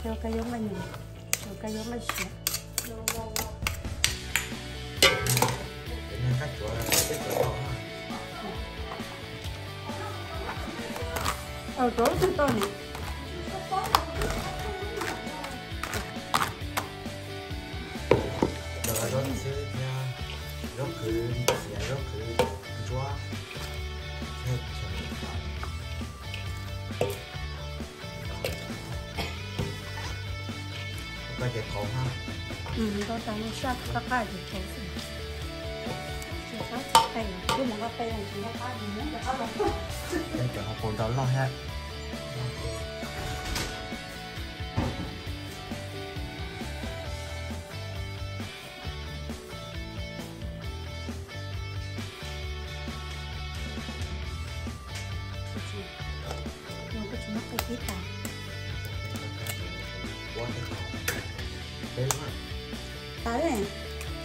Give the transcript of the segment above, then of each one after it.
Kab yuav nqaij nyuam, kab yuav nqaij siav. Aw, rau lub twg tau ne? Zaub xwb thiab, zaub qhwv xiav, zaub qhwv ntsuab, thiab koj ces qauv ha. Koj tas lub sab qab qab ces qauv xwb. Tsis qab qe, twb mus nqa qe tsis nqa qab, mus nqa qab los. Cov hauv paus rau loj thiab. Tas,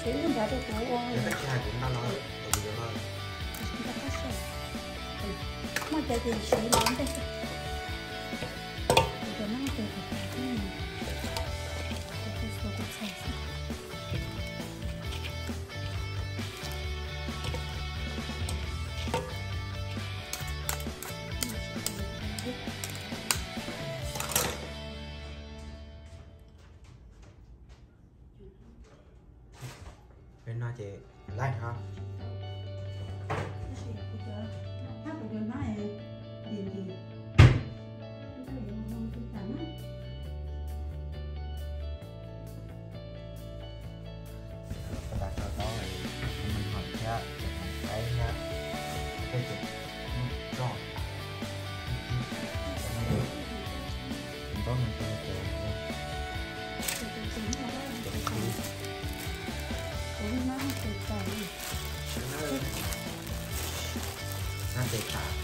ces lub nrad rau kuv ua. Muaj cai ces siv ntawd ntej. Kuv cov no ces kuv, kuv xuas kuv txhais xwb. Peb no ces laij ho. Tab tom tau, thiab cov qaib thiab, peb cov roj, cov no ces cov qhwv, cov qhwv, hnab tes tas.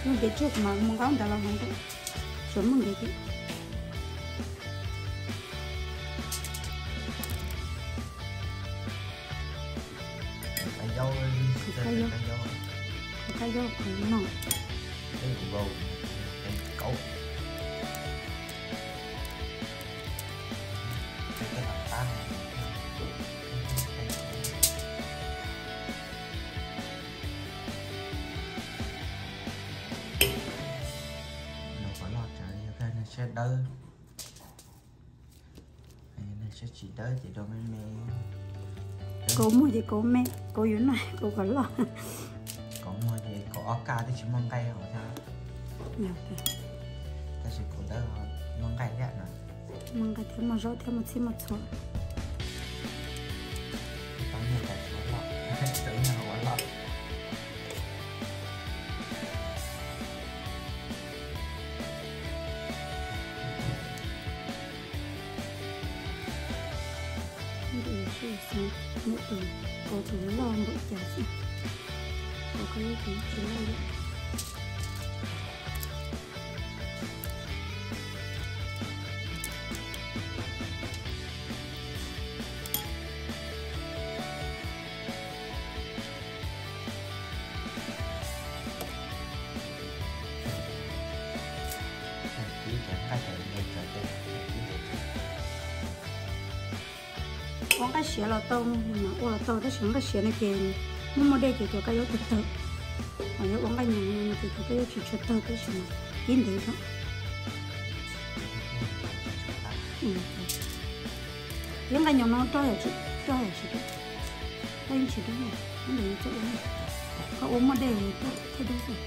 Muaj nkev tsuag mas mus nqa ntawd los mus, tsuas muaj nkev thiab. Kab yaub, kab yaub, kab yaub qhwv no. Nws qhov loj tsawv yog koj siab dawb. Siab tsis dawb ces rau me me. Kauv muag ces kauv me, kauv yuav noj kauv kom loj. Kauv muag ces kauv ob kaj twb tsis muaj nqaij hauv thiab. Tab sis kauv dawb muaj nqaij thiab no. Muaj nqaij thiab muaj zaub thiab muaj txhij muaj txhua. Tau nyiaj tas tsis ua loj, tau nyiaj ua loj. Tus, tus loj npaum cas xwb, tus koj ib tus tsis loj li. Ua nqaij siav los tau, ua los tau, tab sis nqaij siav no ces muaj muaj dej ces cov kab yaub tawg tawg. Ho yog ua nqaij nyoos no ces cov kab yaub tsis tshua tawg tab sis mas kib ntev zog. Ib nqaij nyoos no roj yam tsis, roj yam tsis dub, roj yeej tsis dub, tab ntawd txawj ua, koj ua muaj dej roj thiaj dub xwb,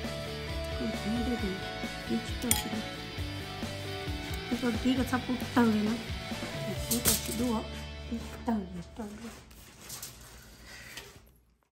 koj tsis muaj dej ces kib tsis, roj tsis dub. Koj kib koj txhob pub tawg li na, kib koj tsis dub, kib tawg ces roj dub.